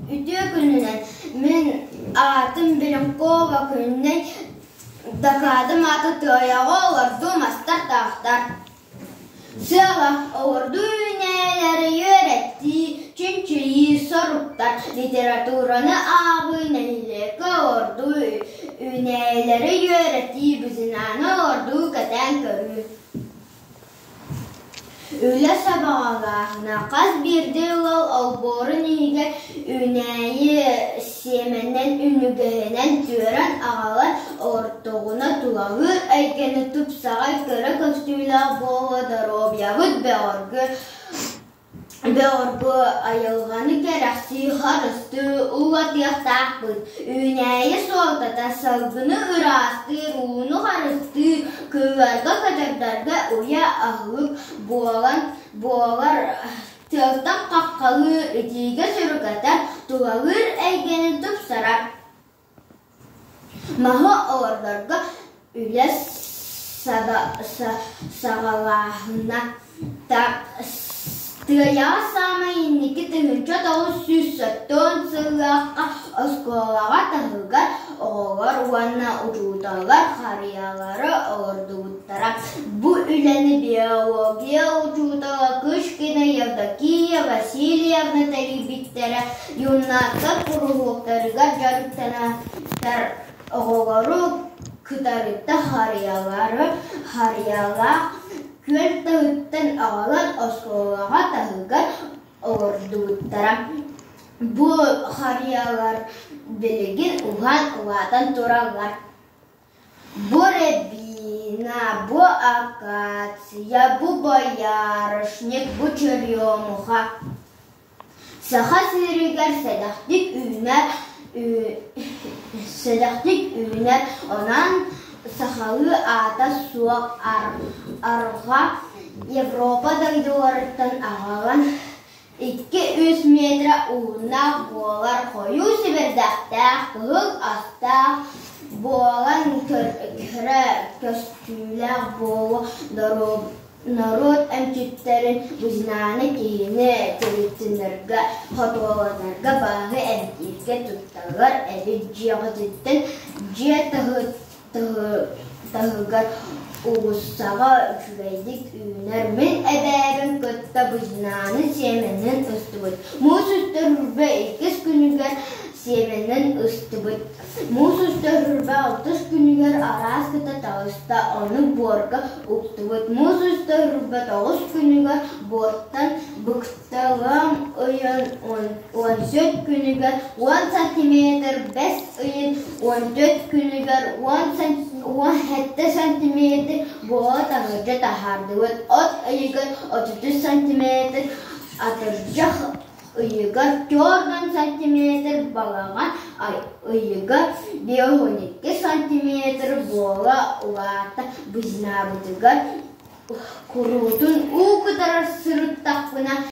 Үтүө күнүнэн, мин аатым Беленкова Күннэй, дакаадым аата Тыайаҕа олордуу мастар таахтар. Сыала олордуу үүнээлэри үөрэттии, чинчийии, соруктар, литератураны ааҕыы, нэһилиэккэ олордуу үүнээлэри үөрэтии, бузинаны олордуу кэтээн көрүү. Үлэ сабаҕалааһына хас биирдии ыал олбуорун иһигэр үүнээйи сиэмэнэн үнүгэһинэн түөрэн аҕалан олортоҕуна тулалыыр эйгэни тупсаҕай кэрэ көстүүлээх буолуо, доруобуйабыт бөҕөргө Бөҕөргө айылҕаны кэрэхсии, харыстыы, уулатыахтаахпыт. Үүнээйи суолтата салгыны ыраастыыр, ууну харыстыыр, кыылларга, көтөрдөргө уйа аһылык буолан буолар тыалтан хаххалыыр, итиигэ сүрүкэтэр, тулалыыр эйгэни тупсарар. Маһы олордорго үлэ саҕалааһына Тыайаҕа саамай инники 1970 сыллаахха оскуолаҕа таһыгар оҕолор уонна учууталлар харыйалары олордубуттара. Бу үлэни биология учуутала Кышкина Евдокия Васильевна тэрийбиттэрэ. Юннаттар куруһуоктарыгар дьарыктанар оҕолору кытарыта харыйалары харыйалаах күөл таһыттан аҕалан оскуолаҕа таһыгар олордубуттара. Бу харыйалар билигин уһаан улаатан тураллар. Бу рябина, бу акация, бу боярышник, бу черемуха. Саха сиригэр сэдэхтик үүнэр сэдэхтик үүнэр, онон сахалыы аата суох арҕаа Европа дойдуларыттан аҕалан 2-3 метрэ уһуннаах буолар хойуу сэбирдэхтээх, кыһыл астаах буолан кэрэ көстүүлээх буолуо Норуот эмчиттэрин бузинаны киһини тиритинэргэ, хотуоланарга, бааһы эмтииргэ тутталлар эбит дьиэҕититтэн дьиэ таһыгар уулуссаҕа үчүгэйдик үүнэр. Мин эбээбин кытта бузинаны сиэмэнин ыстыбыт. Муус устар үрбэ иккис күнүгэр сиэмэнин ыстыбыт. Муус устар үрбэ алтыс күнүгэр араас кыта таҕыста, ону буорга уктубут. Муус устар үрбэ тоҕус күнүгэр буортан быкталыам ыйын 14 күнүгэр 10 сантиметр, бэс ыйын 14 күнүгэр 17 сантиметр буола таһырдьа таһаардыбыт. От ыйыгар 33 сантиметр, атырдьах ыйыгар 40 сантиметр, балаҕан ыйыгар 52 сантиметр буола улаата бузинабытыгар куруутун уу кутара сырыттахпына.